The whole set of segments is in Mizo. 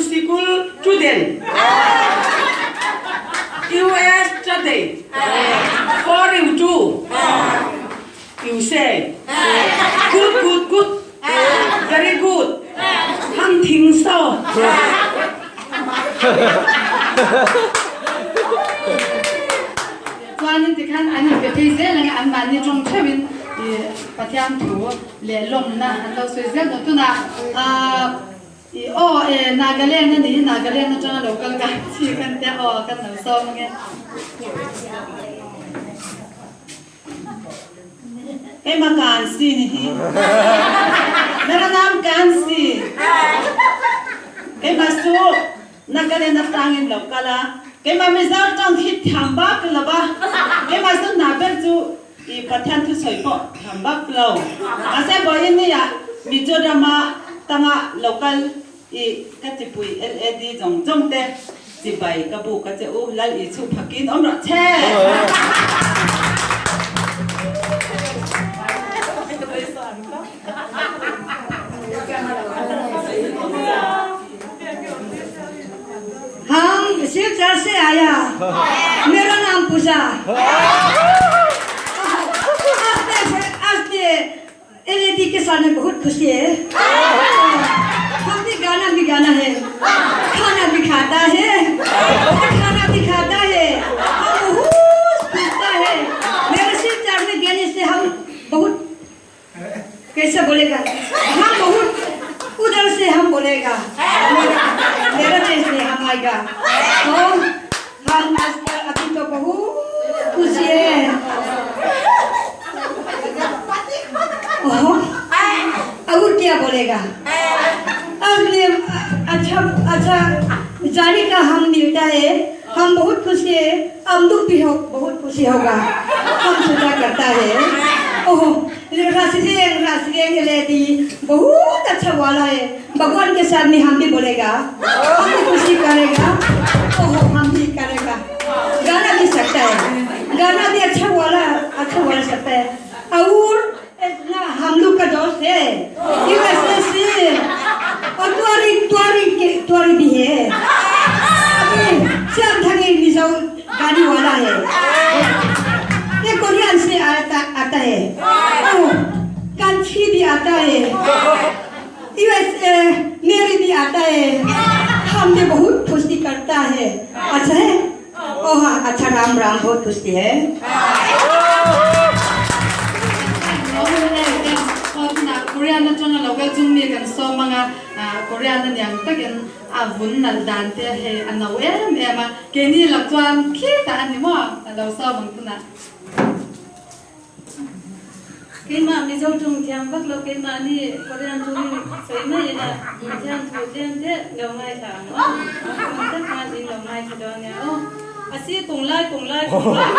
Sikul Student US Today For you too You say Good good good Very good Ham thing so Chuanin tikhan an inpe phei zel ang a, anmahni tawng theuhin Pathian thu leh lawmna an lo sawi zel dawn. Tunah i aw e Nagaland a ni hi, Nagaland atanga lo kal ka chi khan te aw kan lo sawm ang e. Keimah kaan si ni hi. Mera naam kaan si. Keimah cu Nagaland atangin lo kal a. Keimah Mizo tawng hi thiam bak lo a. Keimah cu hna ber cu i Pathian thusawi pawh thiam bak lo. Mahse vawiin ni ah Mizoram ah tangah lo kal i ka chipui LAD zawng zawng te chibai ka bu ka che u Lal i chhuh phakin awm rawh che. हम शिवचर से आया मेरा नाम पूजा आज एलईडी के सामने बहुत खुशी है हम भी गाना भी गाना है खाना भी खाता है खाना भी खाता है हम बहुत खुशता है मेरे शिवचर में गेने से हम बहुत कैसे बोलेगा हम बहुत उधर से हम बोलेगा मेरा देश में हम आएगा तो हम आजकल अभी तो बहुत खुशी है और क्या बोलेगा अगले अच्छा अच्छा जाने का हम मिलता है हम बहुत खुशी है हम लोग भी हो बहुत खुशी होगा हम सोचा करता है ओहो राशि राशि लेडी बहुत अच्छा वाला है भगवान के साथ में हम भी बोलेगा हम भी खुशी करेगा ओहो हम भी करेगा गाना भी सकता है गाना भी अच्छा वाला अच्छा वाला सकता है और इतना हम लोग का दोस्त है यूएसए से और तुआरी तुआरी के तुआरी भी है अभी श्याम धनी मिजाऊ गाड़ी वाला है ये कोरियन से आता आता है ओ कांची भी आता है यूएसए मेरी भी आता है हम भी बहुत खुशी करता है अच्छा है ओ हाँ अच्छा राम राम बहुत खुशी है Korean atanga lo kal chung mi kan sawm anga Korean aniang takin a vun nalh dan te hei a no em em a keini lak chuan khitah a ni maw a lo sawm ang tunah. Keimah Mizo ṭawng thiam vak lo keimah nih Korean ṭawng in sawi mai ila Pathian thu tlem te lo ngaithla ang aw. Kum tak khan in lo ngaithla dawn nia aw. A si kung lai kung lai kung lai.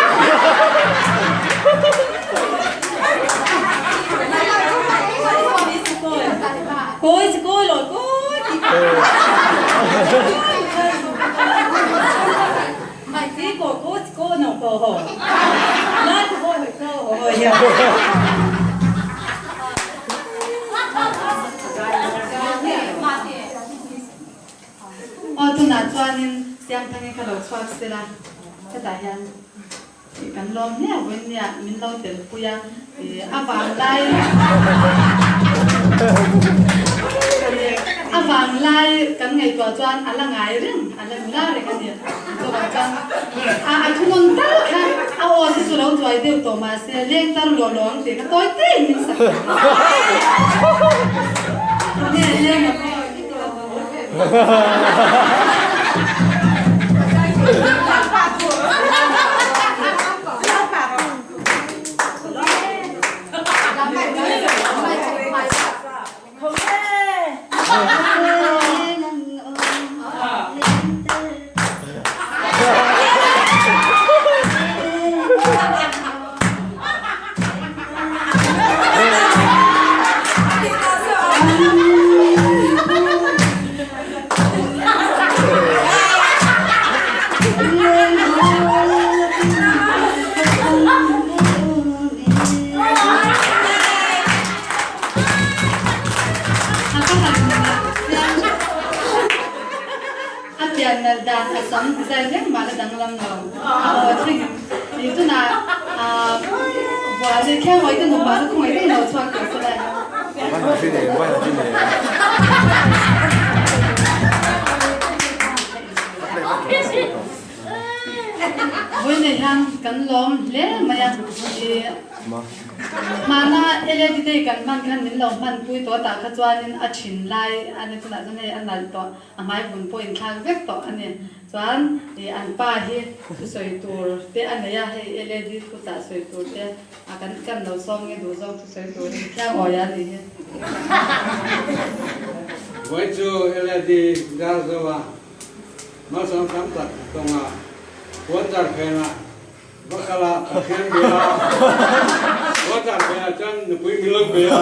Kawi si kawi lawi kawi ti. Aw tunah chuanin Siamthangi kha lo chhuak sela hetah hian kan lawm hle a vawiin nia min lo telpui a a vanglai a vanglai kan ngaihtuah chuan a la ngai reng a la nula reng a ni chuvang chuan a a thunawn tal kha a aw te chu lo chuai deuh tawh mahse leng tar luah luah ang tih kha tawi teiin min sak nge leng a pian nalh dan a sam design reng mah la danglam lo. A aw thlengin i tunah Vuali Khiangawih te nupa chu khawngaih reng lo chhuak tawh se lai. Vawiinah hian kan lawm hle mai a, i hmana LED day kan hman khan min lo hmanpui tawh tah kha chuanin a thin lai a ni tunah chuan hei a nalh tawh a hmai vun pawh inthlak vek tawh a ni. Chuan i an pa hi thusawi tur te a nei a, hei LED thuchah sawi tur te a kan kan lo sawm nge duh zawk thusawi turin thiang awi a nih hi. Vawi chu LED zar zo a. Malsawm tam tak tawngah puanzar phenah va kal a, Pathian bia a, puanzar phenah chuan nupui milawm bia a.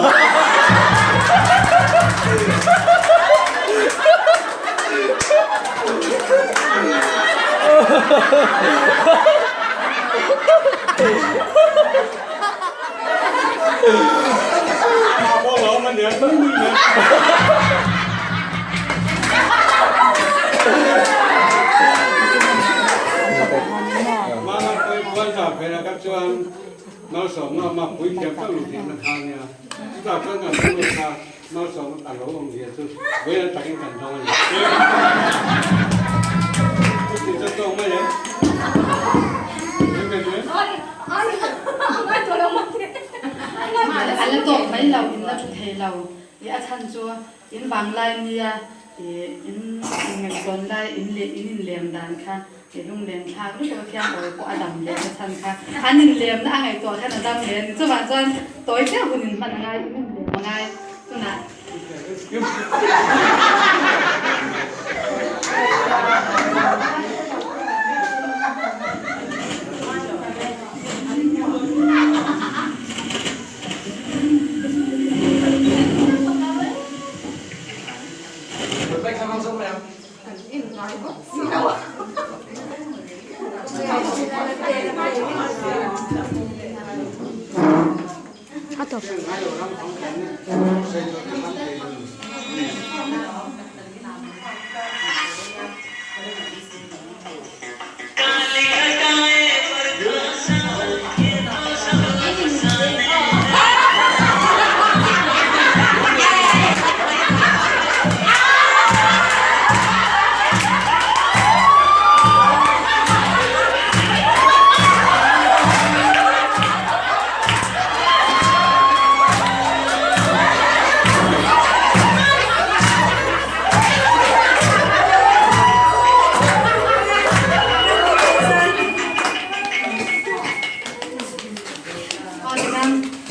Pawh lo awm a nia, nui nui mai. Mama pawhin puan zau phel a ka chuan malsawmna awm a, puithiam tak luhthihna kha a nia. Chutah chuan kan thil lut kha malsawm a lo awm zia chu vawiin takin kan dawng a ni. Chuti chu tawng mai em? A la tawk mai lo, in la thu thei lo. I a chhan chu in vanglai nia i in ngaihzawn lai in leh in inlem dan kha i lunglen thlak lutuk a thiang awi pawh a dam leh na chhan kha an inlemna a ngaihtuah khan a dam leh a ni. Chuvang chuan tawi deuh hun in hman a ngai, in inlem a ngai tunah.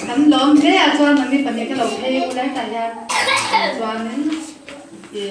Kan lawm hle a chuan mami pahnih ka lo phei u lai tah hian chuanin i.